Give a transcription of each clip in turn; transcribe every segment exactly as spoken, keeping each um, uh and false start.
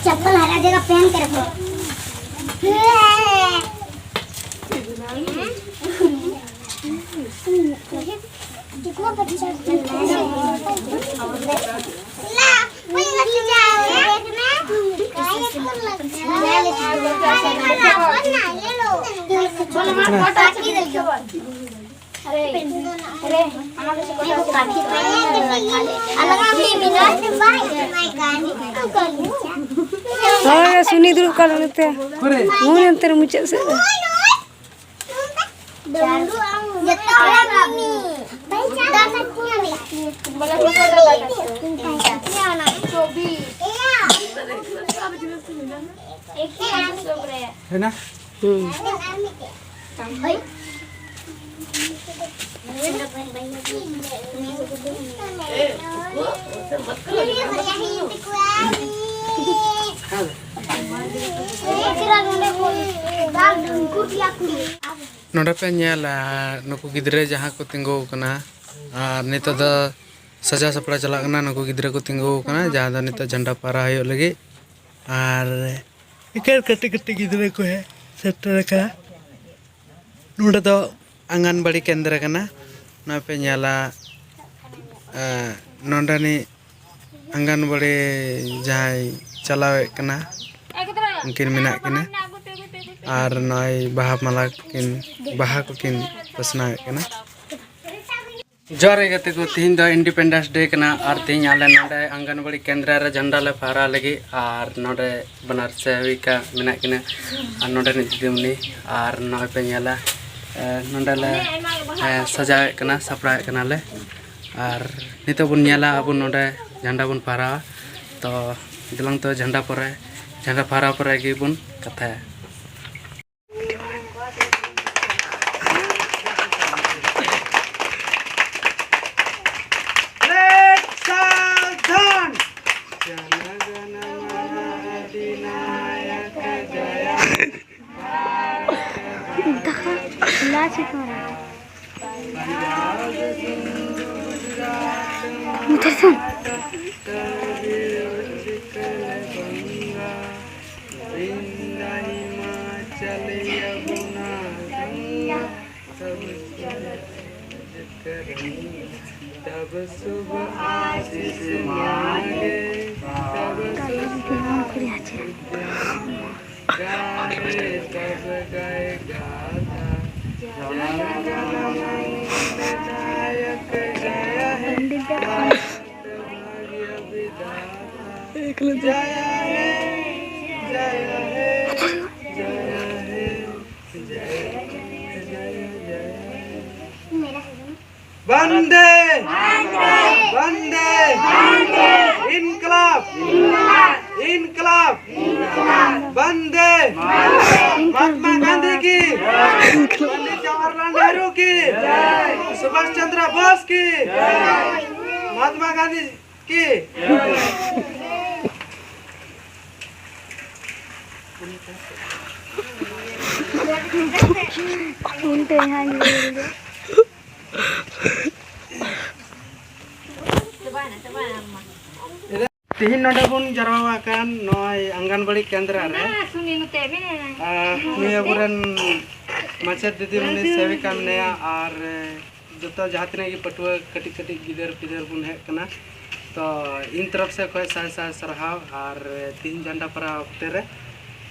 चप्पल हर जगह पहन के रखो। कितना बच्चा ला, कोई बच्चा जाओ, एक में, एक में लग जाओ। ये लो। बोलो, माँ, बाकी देखो। अरे, अरे, हमारे से कोई अलग भी मिला। ᱦᱳᱭ, ᱥᱩᱱᱤ ᱫᱩᱲᱩᱵ ᱠᱟᱱᱟ ᱱᱚᱛᱮ᱾ ᱱᱩᱭ ᱚᱱᱛᱮ ᱨᱮ ᱢᱩᱪᱟᱹᱫ ᱥᱮᱫ ᱨᱮ᱾ ᱡᱚᱛᱚ ᱦᱚᱲᱟᱜ ᱢᱤᱫ ᱢᱤᱫ᱾ ᱵᱚᱞᱮ ᱯᱚᱭᱥᱟ ᱫᱚ ᱵᱟᱭ ᱠᱟᱴᱟᱣᱟ᱾ ᱪᱚᱵᱵᱤᱥ᱾ ᱦᱮᱱᱟ? ᱦᱩᱸ᱾ ᱱᱚᱰᱮ ᱯᱮ ᱧᱮᱞᱟ, ᱱᱩᱠᱩ ᱜᱤᱫᱽᱨᱟᱹ ᱡᱟᱦᱟᱸ ᱠᱚ ᱛᱤᱸᱜᱩ ᱟᱠᱟᱱᱟ, ᱟᱨ ᱱᱤᱛᱚᱜ ᱫᱚ ᱥᱟᱡᱟᱣ ᱥᱟᱯᱲᱟᱣ ᱪᱟᱞᱟᱜ ᱠᱟᱱᱟ᱾ ᱱᱩᱠᱩ ᱜᱤᱫᱽᱨᱟᱹ ᱠᱚ ᱛᱤᱸᱜᱩ ᱟᱠᱟᱱᱟ, ᱡᱟᱦᱟᱸ ᱫᱚ ᱱᱤᱛᱚᱜ ᱡᱷᱟᱱᱰᱟ ᱯᱟᱦᱨᱟ ᱦᱩᱭᱩᱜ ᱞᱟᱹᱜᱤᱫ᱾ ᱟᱨ ᱮᱠᱟᱞ ᱠᱟᱹᱴᱤᱡ ᱠᱟᱹᱴᱤᱡ ᱜᱤᱫᱽᱨᱟᱹ ᱠᱚ ᱦᱮᱡ ᱥᱮᱴᱮᱨ ᱟᱠᱟᱱᱟ᱾ ᱱᱚᱰᱮ ᱫᱚ ᱟᱝᱜᱟᱱᱵᱟᱲᱤ ᱠᱮᱱᱫᱨᱚ ᱠᱟᱱᱟ᱾ ᱱᱚᱣᱟ ᱯᱮ ᱧᱮᱞᱟ, ᱮ, ᱱᱚᱰᱮᱱᱤᱡ ᱟᱝᱜᱟᱱᱵᱟᱲᱤ ᱡᱟᱦᱟᱸᱭ ᱪᱟᱞᱟᱣᱮᱫ ᱠᱟᱱᱟ, ᱩᱱᱠᱤᱱ ᱢᱮᱱᱟᱜ ᱠᱤᱱᱟ᱾ ᱟᱨ ᱱᱚᱜᱼᱚᱭ ᱵᱟᱦᱟ ᱢᱟᱞᱟ ᱠᱤᱱ, ᱵᱟᱦᱟ ᱠᱚᱠᱤᱱ ᱯᱟᱥᱱᱟᱣᱮᱫ ᱠᱟᱱᱟ᱾ ᱡᱚᱦᱟᱨ ᱜᱮ ᱜᱟᱛᱮ ᱠᱚ, ᱛᱤᱦᱤᱧ ᱫᱚ Independence Day ᱠᱟᱱᱟ ᱟᱨ ᱛᱤᱦᱤᱧ ᱟᱞᱮ ᱱᱚᱰᱮ ᱟᱝᱜᱟᱱᱵᱟᱲᱤ ᱠᱮᱱᱫᱨᱚ ᱨᱮ ᱡᱷᱟᱱᱰᱟ ᱞᱮ ᱯᱷᱟᱦᱨᱟ ᱞᱟᱹᱜᱤᱫ᱾ ᱟᱨ ᱱᱚᱰᱮ ᱵᱟᱱᱟᱨ ᱥᱮᱵᱤᱠᱟ ᱢᱮᱱᱟᱜ ᱠᱤᱱᱟ ᱟᱨ ᱱᱚᱰᱮ ᱨᱤᱱᱤᱡ ᱫᱤᱫᱤᱢᱩᱱᱤ, ᱟᱨ ᱱᱚᱜᱼᱚᱭ ᱯᱮ ᱧᱮᱞᱟ, ᱮ, ᱱᱚᱰᱮ ᱞᱮ, ᱮ, ᱥᱟᱡᱟᱣᱮᱫ ᱠᱟᱱᱟ, ᱥᱟᱯᱲᱟᱣᱮᱫ ᱠᱟᱱᱟᱞᱮ᱾ ᱟᱨ ᱱᱤᱛᱚᱜ ᱵᱚᱱ ᱧᱮᱞᱟ ᱟᱵᱚ ᱱᱚᱰᱮ ᱡᱷᱟᱱᱰᱟ ᱵᱚᱱ ᱯᱷᱟᱦᱨᱟᱣᱟ᱾ ᱛᱚ ᱫᱮᱞᱟᱝ ᱛᱚ ᱡᱷᱟᱱᱰᱟ ᱯᱚᱨᱮ, ᱡᱷᱟᱱᱰᱟ ᱯᱷᱟᱦᱨᱟᱣ ᱯᱚᱨᱮ ᱜᱮᱵᱚᱱ ᱠᱟᱛᱷᱟᱭᱟ᱾ ᱫᱟᱠᱟ ᱞᱟᱡ ᱠᱟᱱᱟ᱾ ᱢᱩᱛᱷᱟᱹ ᱥᱮᱱ᱾ शुभ आशीष मांगे, तब शुभ गाने तब गाए गाथा। जय जय विधायक, जय हे। पंडित जी, भाग्य विधाता। एक मिनट। जय हे, जय हे, जय हे, जय हे, जय हे। मेरा वंदे, वंदे, इनकलाब, इनकलाब, वंदे, महात्मा गांधी की, पंडित जवाहरलाल नेहरू की, सुभाष चंद्र बोस की, महात्मा गांधी की। उनके यहाँ ये ᱛᱮᱦᱮᱧ ᱱᱚᱰᱮ ᱵᱚᱱ ᱡᱟᱨᱣᱟ ᱟᱠᱟᱱ ᱱᱚᱜᱼᱚᱭ ᱟᱝᱜᱟᱱᱵᱟᱲᱤ ᱠᱮᱱᱫᱨᱟ ᱨᱮ᱾ ᱟᱨ ᱱᱩᱭ ᱟᱵᱚᱨᱮᱱ ᱢᱟᱪᱮᱫ ᱫᱤᱫᱤᱢᱩᱱᱤ ᱥᱮᱵᱤᱠᱟ ᱢᱮᱱᱟᱭᱟ, ᱟᱨ ᱡᱚᱛᱚ ᱡᱟᱦᱟᱸ ᱛᱤᱱᱟᱹᱜ ᱜᱮ ᱯᱟᱹᱴᱷᱩᱣᱟᱹ ᱠᱟᱹᱴᱤᱡ ᱠᱟᱹᱴᱤᱡ ᱜᱤᱫᱟᱹᱨ ᱯᱤᱫᱟᱹᱨ ᱵᱚᱱ ᱦᱮᱡ ᱠᱟᱱᱟ, ᱛᱚ ᱤᱧ ᱛᱚᱨᱚᱯ ᱥᱮᱫ ᱠᱷᱚᱱ ᱥᱟᱭ ᱥᱟᱭ ᱥᱟᱨᱦᱟᱣ᱾ ᱟᱨ ᱛᱤᱦᱤᱧ ᱡᱷᱟᱱᱰᱟ ᱯᱟᱨᱟ ᱚᱠᱛᱮ ᱨᱮ,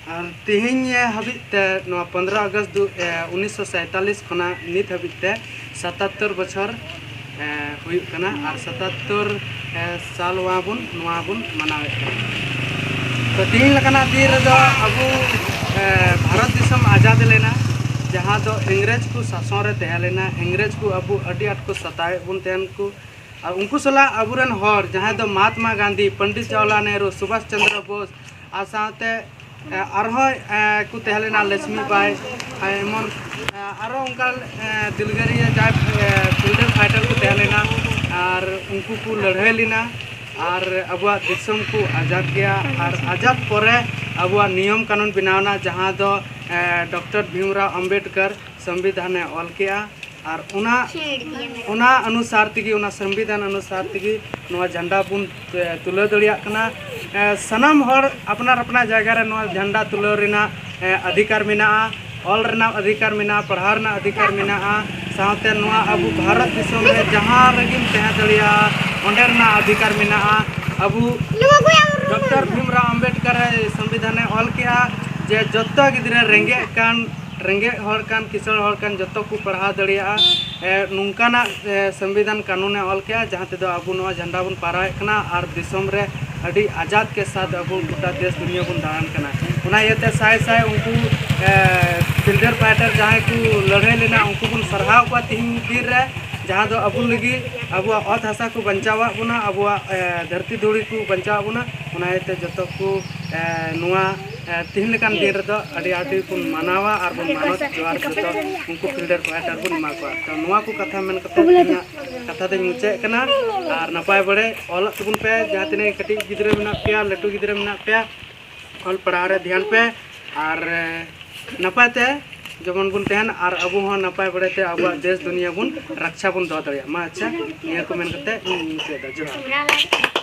ᱟᱨ ᱛᱤᱦᱤᱧ ᱦᱟᱹᱵᱤᱡ ᱛᱮ ᱱᱚᱣᱟ ᱯᱚᱱᱫᱽᱨᱚ ᱟᱜᱚᱥᱴ ᱫᱩ, ᱮ, ᱩᱱᱤᱥᱥᱚ ᱥᱟᱭᱛᱟᱞᱤᱥ ᱠᱷᱚᱱᱟᱜ ᱱᱤᱛ ᱦᱟᱹᱵᱤᱡ ᱛᱮ ᱥᱟᱛᱟᱛᱛᱳᱨ ᱵᱚᱪᱷᱚᱨ, ᱮ, ᱦᱩᱭᱩᱜ ᱠᱟᱱᱟ, ᱟᱨ ᱥᱟᱛᱟᱛᱛᱳᱨ, ᱮ, ᱥᱟᱞ ᱱᱚᱣᱟ ᱵᱚᱱ, ᱱᱚᱣᱟ ᱵᱚᱱ ᱢᱟᱱᱟᱣᱮᱫ ᱠᱟᱱᱟ᱾ ᱛᱚ ᱛᱤᱦᱤᱧ ᱞᱮᱠᱟᱱᱟᱜ ᱫᱤᱱ ᱨᱮᱫᱚ ᱟᱵᱚ, ᱮ, ᱵᱷᱟᱨᱚᱛ ᱫᱤᱥᱚᱢ ᱟᱡᱟᱫ ᱞᱮᱱᱟ, ᱡᱟᱦᱟᱸ ᱫᱚ ᱤᱝᱨᱮᱡᱽ ᱠᱚ ᱥᱟᱥᱚᱱ ᱨᱮ ᱛᱟᱦᱮᱸ ᱞᱮᱱᱟ᱾ ᱤᱝᱨᱮᱡᱽ ᱠᱚ ᱟᱵᱚ ᱟᱹᱰᱤ ᱟᱸᱴ ᱠᱚ ᱥᱟᱛᱟᱣᱮᱫ ᱵᱚᱱ ᱛᱟᱦᱮᱱ ᱠᱚ, ᱟᱨ ᱩᱱᱠᱩ ᱥᱟᱞᱟᱜ ᱟᱵᱚᱨᱮᱱ ᱦᱚᱲ, ᱡᱟᱦᱟᱸᱭ ᱫᱚ ᱢᱟᱦᱟᱛᱢᱟ ᱜᱟᱱᱫᱷᱤ, ᱯᱚᱱᱰᱤᱛ ᱡᱟᱣᱟᱦᱚᱨᱞᱟᱞ ᱱᱮᱦᱨᱩ, ᱥᱩᱵᱷᱟᱥ ᱪᱚᱱᱫᱨᱚ ᱵᱳᱥ, ᱟᱨ ᱥᱟᱶᱛᱮ, ᱮ, ᱟᱨᱦᱚᱸ, ᱮ, ᱠᱚ ᱛᱟᱦᱮᱸ ᱞᱮᱱᱟ, ᱞᱚᱠᱥᱢᱤ ᱵᱟᱭ, ᱮ, ᱮᱢᱚᱱ, ᱮ, ᱟᱨᱚ ᱚᱱᱠᱟ, ᱮ, ᱫᱤᱞᱜᱟᱹᱨᱤᱭᱟᱹ ᱡᱟᱦᱟᱸᱭ, ᱮ, ᱯᱷᱨᱤᱰᱚᱢ ᱯᱷᱟᱭᱴᱟᱨ ᱠᱚ ᱛᱟᱦᱮᱸ ᱞᱮᱱᱟ, ᱟᱨ ᱩᱱᱠᱩ ᱠᱚ ᱞᱟᱹᱲᱦᱟᱹᱭ ᱞᱮᱱᱟ, ᱟᱨ ᱟᱵᱚᱣᱟᱜ ᱫᱤᱥᱚᱢ ᱠᱚ ᱟᱡᱟᱫ ᱜᱮᱭᱟ᱾ ᱟᱨ ᱟᱡᱟᱫ ᱯᱚᱨᱮ ᱟᱵᱚᱣᱟᱜ ᱱᱤᱭᱚᱢ ᱠᱟᱹᱱᱩᱱ ᱵᱮᱱᱟᱣ ᱮᱱᱟ, ᱡᱟᱦᱟᱸ ᱫᱚ, ᱮ, ᱰᱚᱠᱴᱚᱨ ᱵᱷᱤᱢᱨᱟᱣ ᱟᱢᱵᱮᱰᱠᱚᱨ ᱥᱚᱝᱵᱤᱫᱷᱟᱱᱮ ᱚᱞ ᱠᱮᱜᱼᱟ᱾ ᱟᱨ ᱚᱱᱟ, ᱚᱱᱟ ᱚᱱᱩᱥᱟᱨ ᱛᱮᱜᱮ, ᱚᱱᱟ ᱥᱚᱝᱵᱤᱫᱷᱟᱱ ᱚᱱᱩᱥᱟᱨ ᱛᱮᱜᱮ ᱱᱚᱣᱟ ᱡᱷᱟᱱᱰᱟ ᱵᱚᱱ, ᱮ, ᱛᱩᱞᱟᱹᱣ ᱫᱟᱲᱮᱭᱟᱜ ᱠᱟᱱᱟ᱾ ᱮ, ᱥᱟᱱᱟᱢ ᱦᱚᱲ ᱟᱯᱱᱟᱨ ᱟᱯᱱᱟᱨ ᱡᱟᱭᱜᱟ ᱨᱮ ᱱᱚᱣᱟ ᱡᱷᱟᱱᱰᱟ ᱛᱩᱞᱟᱹᱣ ᱨᱮᱱᱟᱜ, ᱮ, ᱚᱫᱷᱤᱠᱟᱨ ᱢᱮᱱᱟᱜᱼᱟ, ᱚᱞ ᱨᱮᱱᱟᱜ ᱚᱫᱷᱤᱠᱟᱨ ᱢᱮᱱᱟᱜᱼᱟ, ᱯᱟᱲᱦᱟᱣ ᱨᱮᱱᱟᱜ ᱚᱫᱷᱤᱠᱟᱨ ᱢᱮᱱᱟᱜᱼᱟ, ᱥᱟᱶᱛᱮ ᱱᱚᱣᱟ ᱟᱵᱚ ᱵᱷᱟᱨᱚᱛ ᱫᱤᱥᱚᱢ ᱨᱮ ᱡᱟᱦᱟᱸ ᱨᱮᱜᱮᱢ ᱛᱟᱦᱮᱸ ᱫᱟᱲᱮᱭᱟᱜᱼᱟ, ᱚᱸᱰᱮ ᱨᱮᱱᱟᱜ ᱚᱫᱷᱤᱠᱟᱨ ᱢᱮᱱᱟᱜᱼᱟ᱾ ᱟᱵᱚ ᱰᱚᱠᱴᱚᱨ ᱵᱷᱤᱢᱨᱟᱣ ᱟᱢᱵᱮᱰᱠᱟᱨ ᱮ ᱥᱚᱝᱵᱤᱫᱷᱟᱱᱮ ᱚᱞ ᱠᱮᱜᱼᱟ ᱡᱮ ᱡᱚᱛᱚ ᱜᱤᱫᱽᱨᱟᱹ, ᱨᱮᱸᱜᱮᱡ ᱠᱟᱱ, ᱨᱮᱸᱜᱮᱡ ᱦᱚᱲ ᱠᱟᱱ, ᱠᱤᱥᱟᱹᱬ ᱦᱚᱲ ᱠᱟᱱ, ᱡᱚᱛᱚ ᱠᱚ ᱯᱟᱲᱦᱟᱣ ᱫᱟᱲᱮᱭᱟᱜᱼᱟ᱾ ᱮ, ᱱᱚᱝᱠᱟᱱᱟᱜ, ᱮ, ᱥᱚᱝᱵᱤᱫᱷᱟᱱ ᱠᱟᱹᱱᱩᱱᱮ ᱚᱞ ᱠᱮᱜᱼᱟ, ᱡᱟᱦᱟᱸ ᱛᱮᱫᱚ ᱟᱵᱚ ᱱᱚᱣᱟ ᱡᱷᱟᱱᱰᱟ ᱵᱚᱱ ᱯᱟᱨᱟᱣᱮᱫ ᱠᱟᱱᱟ ᱟᱨ ᱫᱤᱥᱚᱢ ᱨᱮ ᱟᱹᱰᱤ ᱟᱡᱟᱫ ᱠᱮ ᱥᱟᱛ ᱟᱵᱚ ᱜᱚᱴᱟ ᱫᱮᱥ ᱫᱩᱱᱤᱭᱟᱹ ᱵᱚᱱ ᱫᱟᱬᱟᱱ ᱠᱟᱱᱟ᱾ ᱚᱱᱟ ᱤᱭᱟᱹᱛᱮ ᱥᱟᱭ ᱥᱟᱭ ᱩᱱᱠᱩ, ᱮ, ᱯᱷᱤᱞᱰᱟᱨ ᱯᱷᱟᱭᱴᱟᱨ ᱡᱟᱦᱟᱸᱭ ᱠᱚ ᱞᱟᱹᱲᱦᱟᱹᱭ ᱞᱮᱱᱟ, ᱩᱱᱠᱩ ᱵᱚᱱ ᱥᱟᱨᱦᱟᱣ ᱠᱚᱣᱟ ᱛᱤᱦᱤᱧ ᱫᱤᱱ ᱨᱮ, ᱡᱟᱦᱟᱸ ᱫᱚ ᱟᱵᱚ ᱞᱟᱹᱜᱤᱫ ᱟᱵᱚᱣᱟᱜ ᱚᱛ ᱦᱟᱥᱟ ᱠᱚ ᱵᱟᱧᱪᱟᱣᱟᱫ ᱵᱚᱱᱟ, ᱟᱵᱚᱣᱟᱜ, ᱮ, ᱫᱷᱟᱹᱨᱛᱤ ᱫᱷᱩᱲᱤ ᱠᱚ ᱵᱟᱧᱪᱟᱣᱟᱫ ᱵᱚᱱᱟ᱾ ᱚᱱᱟ ᱤᱭᱟᱹᱛᱮ ᱡᱚᱛᱚ ᱠᱚ, ᱮ, ᱱᱚᱣᱟ, ᱮ, ᱛᱤᱦᱤᱧ ᱞᱮᱠᱟᱱ ᱫᱤᱱ ᱨᱮᱫᱚ ᱟᱹᱰᱤ ᱟᱸᱴ ᱵᱚᱱ ᱢᱟᱱᱟᱣᱟ ᱟᱨ ᱵᱚᱱ ᱢᱟᱱᱚᱛ ᱡᱚᱦᱟᱨ ᱡᱚᱛᱚ ᱩᱱᱠᱩ ᱯᱷᱤᱞᱰᱟᱨ ᱯᱷᱟᱭᱴᱟᱨ ᱵᱚᱱ ᱮᱢᱟ ᱠᱚᱣᱟ᱾ ᱛᱚ ᱱᱚᱣᱟ ᱠᱚ ᱠᱟᱛᱷᱟ ᱢᱮᱱ ᱠᱟᱛᱮ ᱛᱮᱦᱮᱧᱟᱜ ᱠᱟᱛᱷᱟ ᱫᱚᱧ ᱢᱩᱪᱟᱹᱫ ᱠᱟᱱᱟ᱾ ᱟᱨ ᱱᱟᱯᱟᱭ ᱵᱟᱲᱮ ᱚᱞᱚᱜ ᱛᱟᱵᱚᱱ ᱯᱮ, ᱡᱟᱦᱟᱸ ᱛᱤᱱᱟᱹᱜ ᱠᱟᱹᱴᱤᱡ ᱜᱤᱫᱽᱨᱟᱹ ᱢᱮᱱᱟᱜ ᱯᱮᱭᱟ, ᱞᱟᱹᱴᱩ ᱜᱤᱫᱽᱨᱟᱹ ᱢᱮᱱᱟᱜ ᱯᱮᱭᱟ, ᱚᱞ ᱯᱟᱲᱦᱟᱣ ᱨᱮ ᱫᱷᱮᱭᱟᱱ ᱯᱮ ᱟᱨ, ᱮ, ᱱᱟᱯᱟᱭ ᱛᱮ ᱡᱮᱢᱚᱱ ᱵᱚᱱ ᱛᱟᱦᱮᱱ ᱟᱨ ᱟᱵᱚ ᱦᱚᱸ ᱱᱟᱯᱟᱭ ᱵᱟᱲᱮ ᱛᱮ ᱟᱵᱚᱣᱟᱜ ᱫᱮᱥ ᱫᱩᱱᱤᱭᱟᱹ ᱵᱚᱱ ᱨᱟᱠᱪᱷᱟ ᱵᱚᱱ ᱫᱚᱦᱚ ᱫᱟᱲᱮᱭᱟᱜ ᱢᱟ᱾ ᱟᱪᱪᱷᱟ, ᱱᱤᱭᱟᱹ ᱠᱚ ᱢᱮᱱ ᱠᱟᱛᱮ ᱤᱧ ᱢᱩᱪᱟᱹᱫ ᱮᱫᱟ᱾ ᱡᱚᱦᱟᱨ᱾